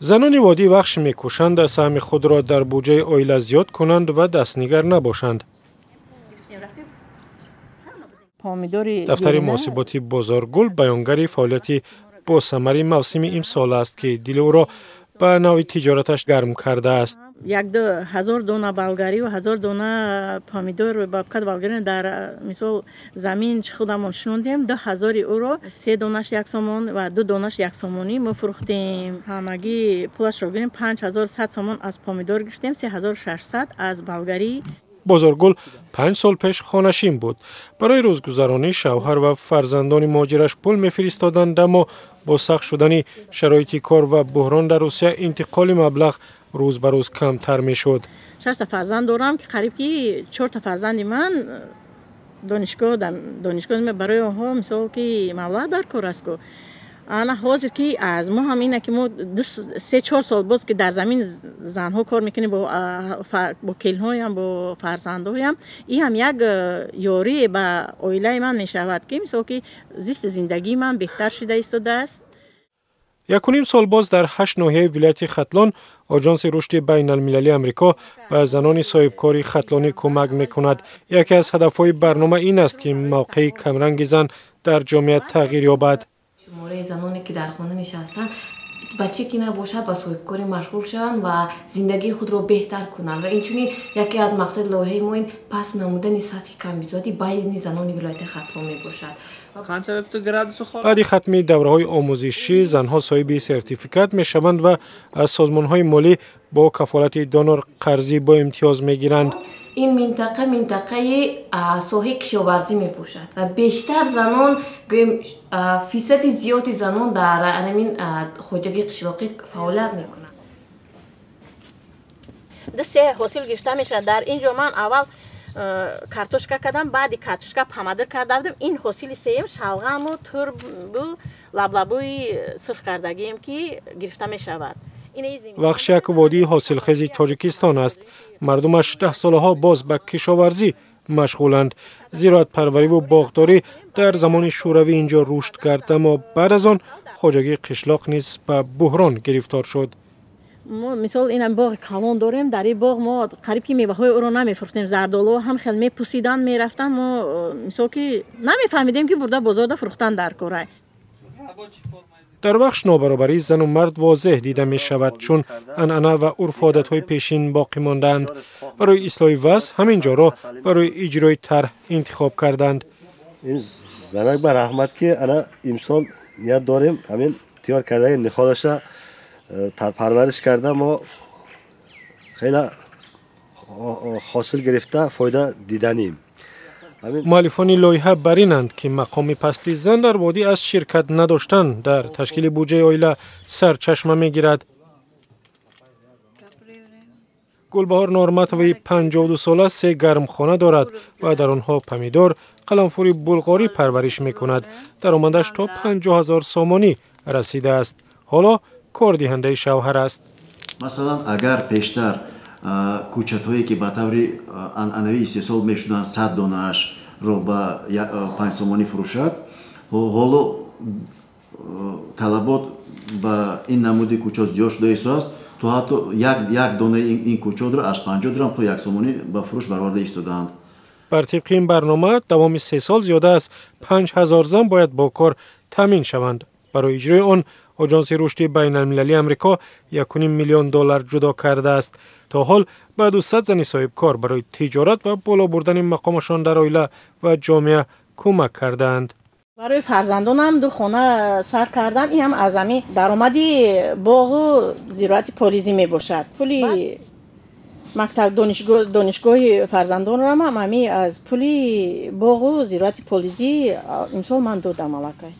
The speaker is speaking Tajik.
Занони водии Вахш мекӯшанд саҳми худро дар буҷаи оила зиёд кунанд ва дастнигар набошанд. Дафтари муҳосиботи Бозоргул баёнгари фаъолияти босамари мавсими имсол аст, ки дили ӯро ба навъи тиҷораташ гарм кардааст. 1000 дона болгарию 1000 дона помидор бабкат болгарӣ дар мисол замин худамон шинондем, 2000 ӯро 3 донаш 1 сомон ва 2 донаш 1 сомонӣ мо фурӯхтем. Ҳамагӣ пулашро гирем 5100 сомон аз помидор гирифтем, 3600 аз болгарӣ. Бозоргул 5 сол пеш хонашин буд. Барои рӯзгузаронӣ шавҳар ва фарзандони муҳоҷираш пул мефиристоданд, аммо бо сахт шудани шароити кор ва буҳрон дар Русия интиқоли маблағ рӯз ба рӯз камтар мешуд. 6 та фарзанд дорам, ки қариб ки 4 та фарзанди ман донишгоҳ барои онҳо мисол ки маблағ дар кор аст ку. Ана ҳозир ки аз мо ҳам ина ки мо 3-4 сол боз ки дар замин занҳо кор мекунем бо келинҳоям, бо фарзандҳоям, ин ҳам як ёрие ба оилаи ман мешавад, ки мисол ки зисти зиндагии ман беҳтар шуда истодааст. 1.5 сол боз дар 8 ноҳияи вилояти Хатлон Оҷонси рушди байналмилалии Амрико ба занони соҳибкори хатлонӣ кӯмак мекунад. Яке аз ҳадафҳои барнома ин аст, ки мавқеи камранги зан дар ҷомеа тағйир ёбад. Шумораи заноне ки дар хона нишастанд, ба чӣ ки набошад ба соҳибкорӣ машғул шаванд ва зиндагии худро беҳтар кунанд. Ва инчунин яке аз мақсади лоиҳаи мо ин паст намудани сатҳи камбизоатӣ байни занони вилояти Хатлон мебошад. Баъди хатми давраҳои омӯзишӣ занҳо соҳиби сертификат мешаванд ва аз созмонҳои молӣ бо кафолати донор қарзӣ бо имтиёз мегиранд. Ин минтақа минтақаи соҳаи кишоварзӣ мебошад ва бештар занон, гӯем, фисади зиёди занон дар ҳамин хоҷагии қишлоқӣ фаъолият мекунанд. 2-3 ҳосил гирифта мешавад. Дар ин ҷо ман аввал картошка кардам, баъди картошка помидор карда будам. Ин ҳосили сеюм шалғаму турбу лаблабуи сурх кардагием ки гирифта мешавад. Вахш як водии ҳосилхези Тоҷикистон аст. Мардумаш 10 солаҳо боз ба кишоварзӣ машғуланд. Зироатпарвариву боғдорӣ дар замони шӯравӣ инҷо рушд кард, аммо баъд аз он хоҷагии қишлоқ низ ба буҳрон гирифтор шуд. Мо мисол инам боғи калон дорем, дар ин боғ мо қариб ки меваҳои ӯро намефурӯхтем. Зардолуҳо ҳам хел мепусиданд, мерафтанд. Мо мисол ки намефаҳмидем, ки бурда бозорда фурӯхтан дар кора. Дар Вахш нобаробарии зану мард возеҳ дида мешавад, чун анъана ва урфу одатҳои пешин боқӣ мондаанд. Барои ислоҳи вазъ ҳамин ҷоро барои иҷрои тарҳ интихоб карданд. Ин занак ба раҳмат, ки ана имсол ният дорем ҳамин тиёр кардаги нихолаша парвариш карда мо хеле ҳосил гирифта фоида диданем. Муаллифони лоиҳа бар инанд, ки мақоми пасти зан дар водӣ аз ширкат надоштан дар ташкили буҷаи оила сарчашма мегирад. Гулбаҳор Норматоваи 52 сола 3 гармхона дорад ва дар онҳо помидор, қаламфури булғорӣ парвариш мекунад. Даромадаш то 50 000 сомонӣ расидааст. Ҳоло кордиҳандаи шавҳар аст. Масалан, агар пештар кӯчатҳое ки ба таври анъанавӣ истеҳсол мешуданд 100 донаашро ба 5 сомонӣ фурӯшад, ҳоло талабот ба ин намуди кӯчот зиёд шуда истодааст, то ҳатто як донаи ин кӯчотро аз 50 дирам то 1 сомонӣ ба фурӯш бароварда истодаанд. Бар тибқи ин барнома давоми 3 сол зиёда аз 5000 зан бояд бо кор таъмин шаванд. Барои иҷрои он Оҷонси рушди байналмилалии Амрико 1.5 миллион доллар ҷудо кардааст. То ҳол ба 200 зани соҳибкор барои тиҷорат ва боло бурдани мақомашон дар оила ва ҷомеа кӯмак кардаанд. Барои фарзандонам 2 хона сар кардам. Ин ҳам аз ҳамин даромади боғу зироати полизӣ мебошад. Пули мактаб, донишгоҳи фарзандонам ҳам ҳамин аз пули боғу зироати полизӣ имсол ман додам аллакай.